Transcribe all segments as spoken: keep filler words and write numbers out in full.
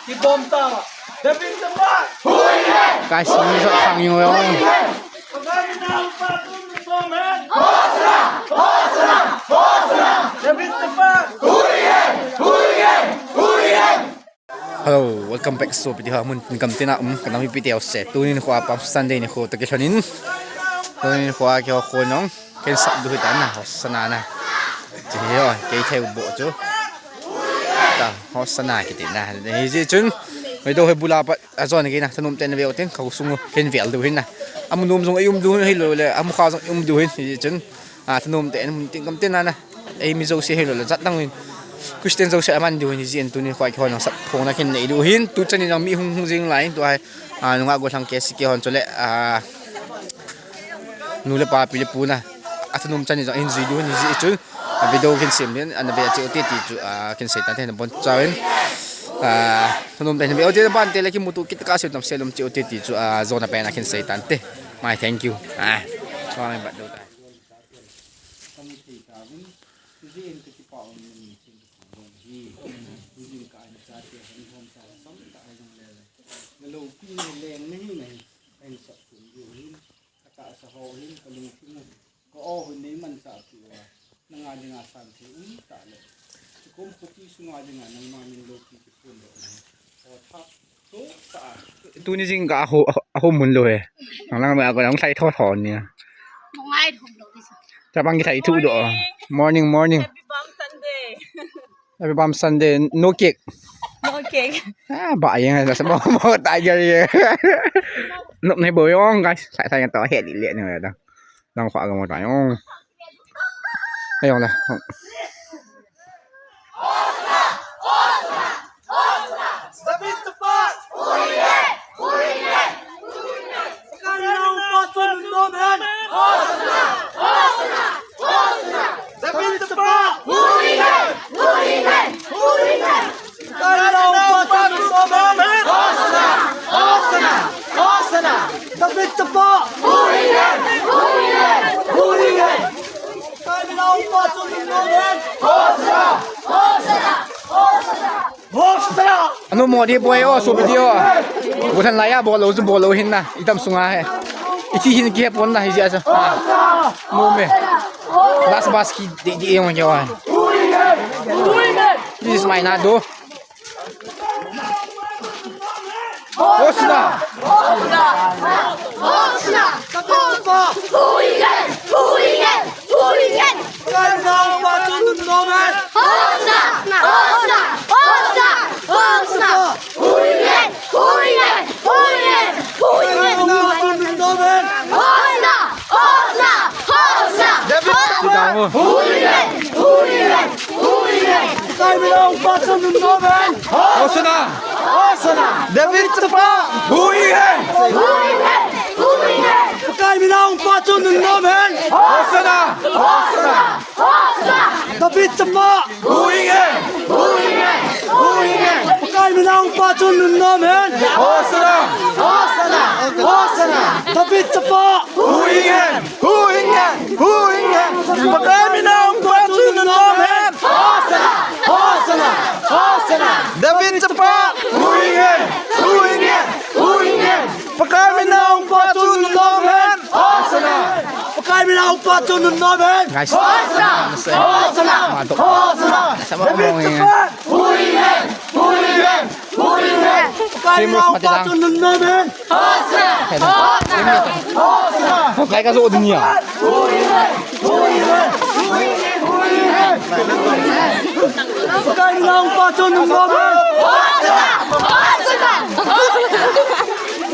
Kibom ta. David Tapa. Guys, ni sa khang yung yung. Pagani na ang patun ni Bomen. David Tapa. Hello, welcome back. So, piti ha mun kam tina um kanam piti au se. Tunin kho a Palm Sunday ni kho ta ke thanin. Tunin kho a ke ho kho nong. Ken sap du hi ta na, Hosanna na. Chi hi ho, kei thei u bo chu. Ta, Hosanna kiti na. Hi ji chun. Hoi do hoi bula pat, a zon kei na, thanom te na veu tin, khau sung ken vel du hin na. Amu nom zong ayum du hin, hi lo le, amu kha zong ayum du hin, hi ji chun. A, thanom te, mun tin kam tin na na. Ei mi zo se hi lo le, zat dang hin. Christian zo se aman du hin, hi ji en tunin kho a ke ho nong sap phong na ken nei du hin, tu chan ni nong mi hung hung jing lai, tu ai. A, nunga go thang ke si ke hon chule, a, nu le pa, pi le pu na. A thanom chan ni jong hin jui du ni ji chu. A video kin sim din, ana ve chi u ti ti chu, a, kin sei tan te na bon chawin. A, thanom te na ve u ti ban te le ki mutu kit ka se tam se lum chi u ti ti chu, a, zona pen a kin sei tan te. Mai, thank you. A, wa mai bat do ta. Ka lopi na leng na hi na hi. Ka hin sap thum diu hin. Ka tahsa ho hin ka lungthim u. Ka aw hun nei manchah peh uva. Nanga dinga san thei um tah le. Chukom khuti sunga dinga nangma min lopi kiphon doh na hi. Aw thak. Tuni jingkah a ho, a ho mun lou he. Nang lang me a ko nang thai tho tho ni. Ngai thum lo ni sa. Chapang kithai thu doh. Morning, morning. Happy Palm Sunday. Happy Palm Sunday. No cake. No cake. Ah, ba yang sa mo mo tiger ye. Nop nei bo yong guys. Sai sai to he di le ni da. Nang kho a gam ta yong. Ayong la. David Tapa! Hosanna! Hosanna! Hosanna! David Tapa! Hosanna! Hosanna! Hosanna! Anu mo di boy o, so video. Bukan laya bolo, so bolo hin na. Itam sunga he. Iti hin kihe pon na hi ja sa. No me. Last bus ki di di yung yo. This is my nado. Hosanna! Hosanna! Hosanna! Hosanna! Hosanna! Hosanna! Hosanna! Hosanna! Hosanna! Hosanna! Hosanna! Hosanna! Hosanna! Hosanna! Hosanna! Hosanna! Hosanna! David Tapa! Hui hen! Hui hen! Hui hen! Pakai mina hung pa chu nunnom hen! Hosanna! Hosanna! Hosanna! David Tapa! Hui hen! Hui hen! Hui hen! Pakai mina hung pa chu nunnom hen! Hosanna! Hosanna! Hosanna! David Tapa! Hui hen! Hui hen! Hui hen! Pakai mina hung pa chu nunnom hen! Hosanna! Hosanna! Hosanna! David Tapa! Hui hen! Hui hen! Hui hen! Pakai mina hung pa chu nunnom hen! Hosanna! Pakai mina hung pa chu nunnom hen! Guys. Hosanna! Hosanna! Hosanna! David Tapa! Hui hen! Hui hen! Hui hen! Pakai mina hung pa chu nunnom hen! Hosanna! Hosanna! Hosanna! Kai ka zo dunia. Hui hen! Hui hen! Hui hen! Hui hen! Pakai mina hung pa chu nunnom hen! Hosanna! Hosanna!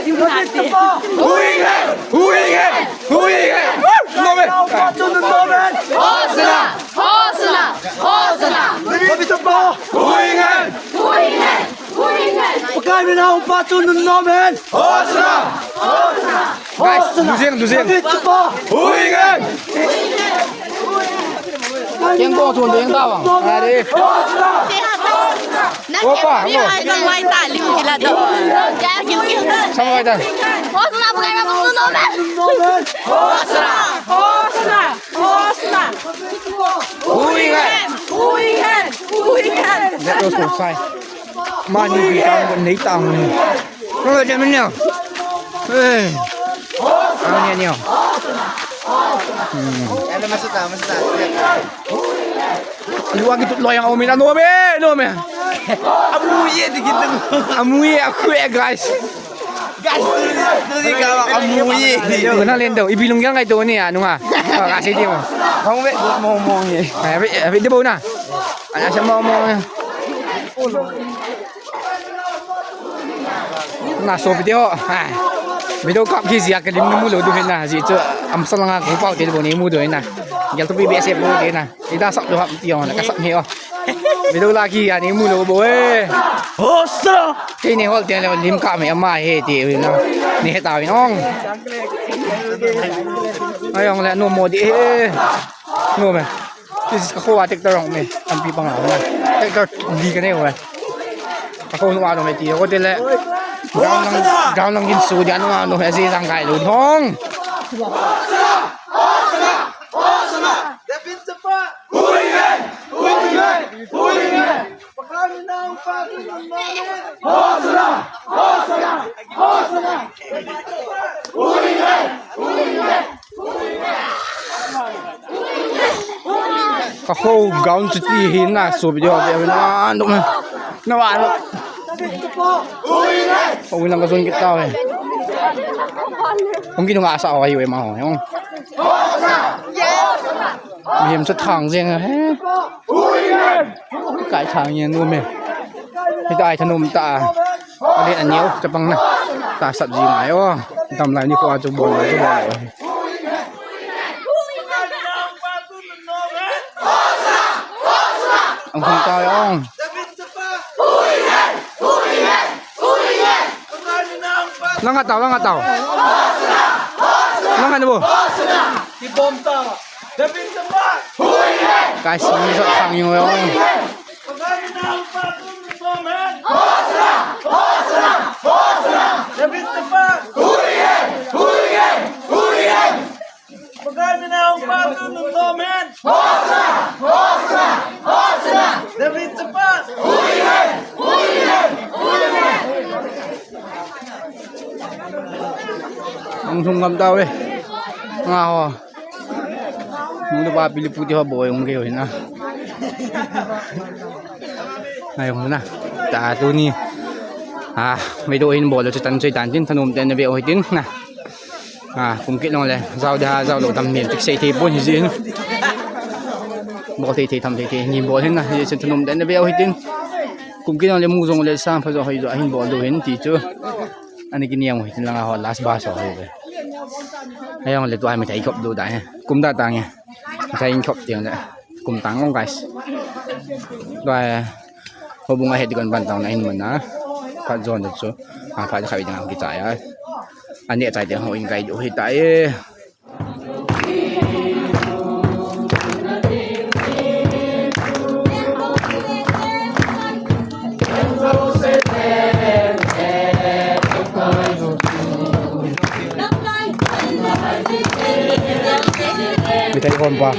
David Tapa! Hui hen! Hui hen! Hui hen! Pakai mina hung pa chu nunnom hen! Hosanna! Hosanna! Hosanna! David Tapa! Hui hen! Hui hen! Hui hen! Pakai mina hung pa chu nunnom hen! Hosanna! Hosanna! Guys, losing, losing. David Tapa! Hui hen! Keng ko thun ding ta bang. Are. Hosanna! Opa, ho. Ai, ka wai ta, lim kila ta. Sama wai ta. Hosanna, pakai mina hung pa chu nunnom hen! Nunnom hen! Hosanna! Hosanna! Hosanna! Hui hen! Hui hen! Hui hen! That was so fine. Mani bi tang nei tang ni. Oi, jam ni. Eh. Ang ni ni. Hmm. Ano masata, masata. Luagi tu loyang omi na no me, no me. Amuye di kita. Amuye aku eh, guys. Guys, tu, tu di ka amuye di. Mana lendo, ibilung yang itu ni anu nga. Kasi dia mo. Hong be mo mo ni. Abi abi de bo na. Ana sa mo mo. Na so video. Video kap ki zia ka lim na mu lo du hin na. Zi chu am sa langa ko pau te bo ni mu du hin na. Gel to bi be se bo te na. Ida sap lo hap ti ong na ka sap ni o. Video la ki ani mu lo bo e. Ho sa. Kei ni hol te le lim ka me ama he ti na. Ni he ta win ong. Ai ong le no mo di he. No me. This is ka kho a tractor ong me. Am pi pang a na. Tractor li ka ne o. Ka kho no a no me ti ko te le. Ground lang ground lang kin su dia no a no he si sang kai lu hong. Ka kho ground chu ti hi na so video ve na no na wa no. Ui lang ka zon kita ve. Hong kin nga sa wa hi ve ma ho. Mihem chu thang jeng a he. Kai thang yen um e. Hita ai thanum ta. Ale aniu chapang na. Ta sap ji ngai o. Tam lai ni ko a chu bol chu bol. Ang khung ta ong. Langa tau, langa tau. Langa ni bo. Ibom ta. David Tapa. Kai sing ni sa thang yung yung. Pagani na ang patun ng Tomen. David Tapa. Pagani na ang patun ng Tomen. David Tapa. Ang sungam tau eh. Nga ho. Nung da ba pili puti ho bo yung ke ho na. Ayong na. Ta tu ni. Ah, may do hin bol chu tan chu tan tin thanum ten na ve o hitin na. Ah, kum kit long le. Zau da zau lo tam ni tik sei thei pon hi jin. Bol thei thei tham thei thei ni bol hin na. Hi chen thanum ten na ve o hitin. Kum kit long le mu jong le sang pha jo hoi jo hin bol do hin ti chu. Ani kiniam hoi tin langa ho last bus ho hoi ve. Ayong le tua mi thai khop do da he. Kum da tang he. Thai khop tiang le. Kum tang long guys. Tua he. Ho bunga he di kon ban tang na hin mana. Phat jon da chu. Ha phat khawi dang ki cha ya. Ani chai de ho in kai do hi ta e. Mithai hom pa.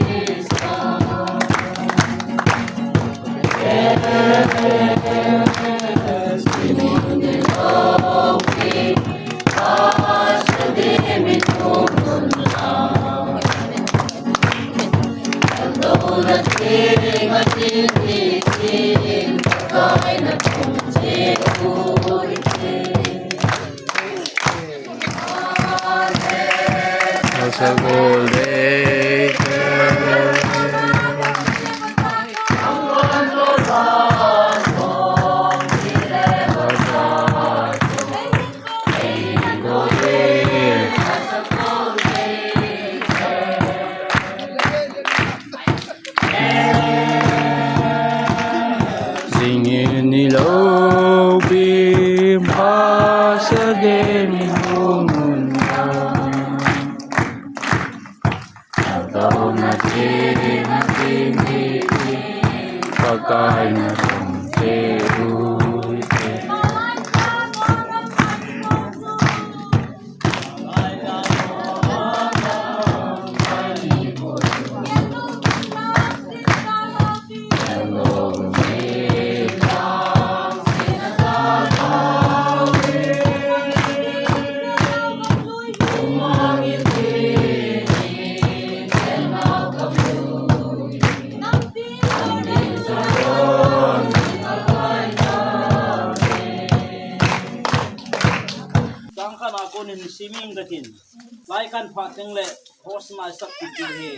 Nin siming katin. Lai kan pha teng le Hosana isap ti ti he.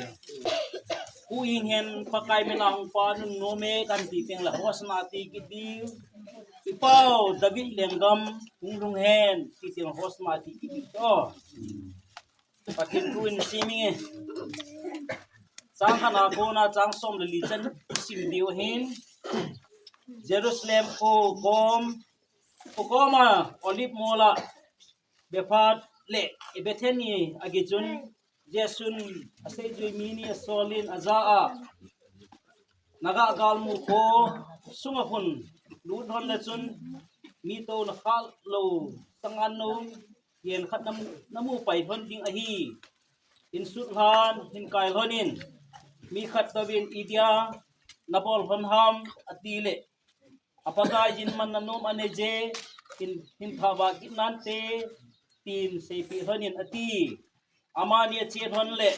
Huhhing hen Pakai mina hung pa nunnom e kan ti teng le Hosana ti kit diu. I Pau David lenggam hung lhung hen ti teng le Hosana ti kit diu. Pathen thu in siming e. Chang khat a kona chang som le li chan sim diu hin. Jerusalem kho kom, kho koma Olive mol a Bethphage le Bethany a kichun Jesun aseijui mi ni asolin aja a, naga galmu kho sunga khun lut lhon le chun mi touna khalou sangan nou yen khat namu, namu pai lhon ding ahi. Hin sut lhon, hin kai lhon in, mi khat touvin idia nabol lhon ham ati le, a Pakai jin man nanom ane je, hin, hin thava kit nante, tin seipeh lhon in ati. Amani ache lhon le,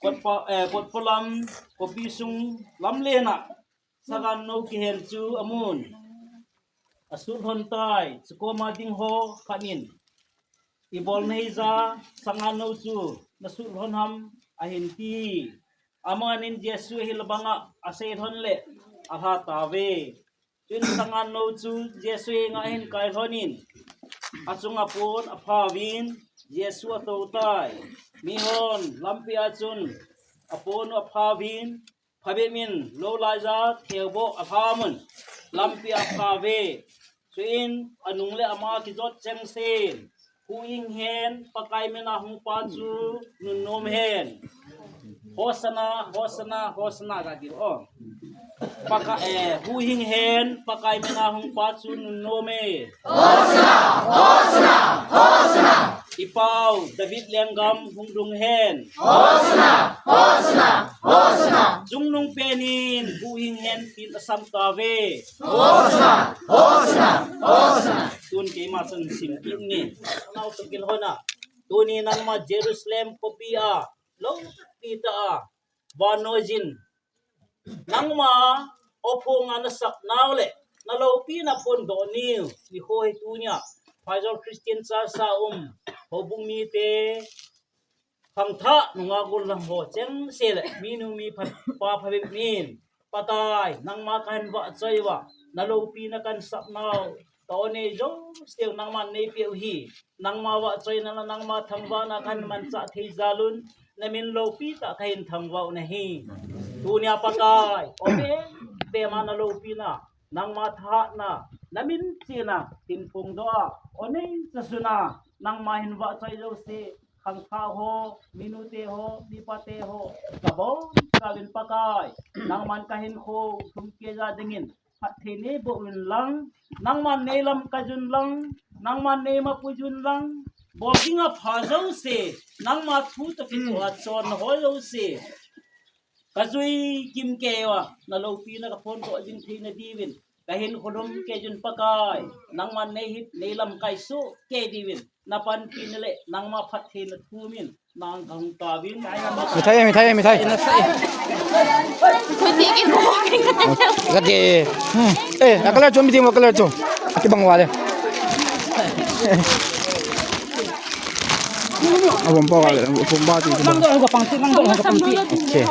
kotpa, eh, kotpa lam, kopi sung lam lena, sangan nou kihen chu amun. Asut lhon tai, chukoma ding ho khat in, ibol nahi ja, sangan nou chu nasut lhon ham ahin ti. Amanin Jesu hil banga asei lhon le, alha tauve. Chuin sangan nou chu Jesu henga ahin kai lhon in, achunga pon aphauvin, Jesu atou tai. Mihon lampi a chun apon u aphauvin, phabep in lou laija theu boh alhamun, lampi a aphauve. Chuin anung le ama kijot chengsen, Huhhing hen Pakai mina hung pa chu nunnom hen. Hosana, Hosana, Hosana kati o. Pakai, eh, Huhhing hen Pakai mina hung pa chu nunnom e. Hosana, Hosana, Hosana. I Pau David lenggam hung lhung hen. Hosana, Hosana, Hosana. Chungnungpen in Huhhing hen tin asam tauve. Hosana, Hosana, Hosana. Tun keima chan sim kit inge. Nau to kil hona. Tuni nangma Jerusalem khopi a, loupi tah a, vannoi jin, nangma ophong a nasap nau le naloupina phondoh niu nikho hi tunia Phaijol Christian Church a um houbung mite, khangthah nungah gollhang ho chengse le minu mipa phabep min, Pakai, nangma kahin vahchoi uva, naloupina kahin sap nau, ka-o nei jouse nangman neipeh u hi, nangma vahchoina le nangma thangvahna kahin manchah thei jal un, namin loupi tah kahin thangvah u ahi. Tunia Pakai, o pema naloupina, nangma thahatna, namin chena, tin phongdoh a, o nei chasuna, nangma hin vahchoi jouse, khangthah ho, minute ho, mipate ho, kabon chauvin Pakai, nangman kahinkho lhumkeiya dingin, phatthei neiboh uvin lang, nangman neilamkai uvin lang, nangman neimapui uvin lang, bol dinga pha jouse, nangma thu toh kitoh a chonna ho jouse, kajui kimkei uva, naloupina kaphondoh jing theina diuvin, kahinkho lhumkei uvin Pakai, nangman neihil, neilamkai sohkei diuvin, napanpina le nangma phattheina thumin, nang kahung tauvin. Mithai, mithai, mithai. Kati. Hmm. Eh, a colour chu, mi ding mo colour chu. Kibang uva le. Abom pa uva le, abom pa ti. Okay.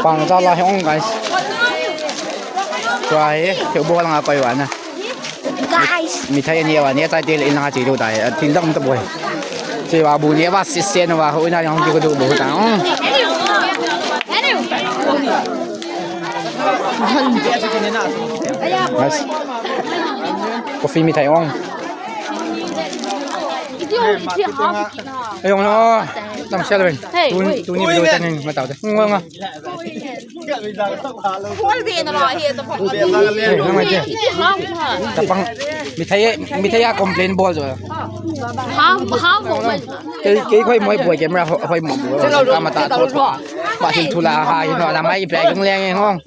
Pang cha la hi ong, guys. Chua hi, theiu bol nga koi uva na. Guys. Mithai ni uva, ni tai te le in nga chi lu tai. Tin dang ta boi. Chi uva bu ni uva si se na uva, ho ina yang ki ko du bu ta. Guys. Coffee mithai ong. Ayong no. Tam sia lo. Hey, tuni, wait. Tuni video chan ning matau de. Ngol nga. Paul ve na ma he to. Hey, nang mai che. Tapang mithai, mithai a complain bol jo. Ha, ha, mo mai. Kei, kei khoi moi boi camera khoi mo. Ka mata to. Ba thil thula ha, you know, na mai pe jong leng hong.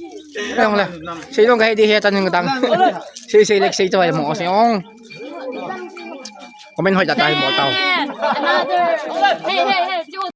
Jong le. Sei jong ka he di he tan ning tang. Sei sei lek sei to mo sei hong. Comment hoi ta tai mo tau. Another. Hey, hey, hey.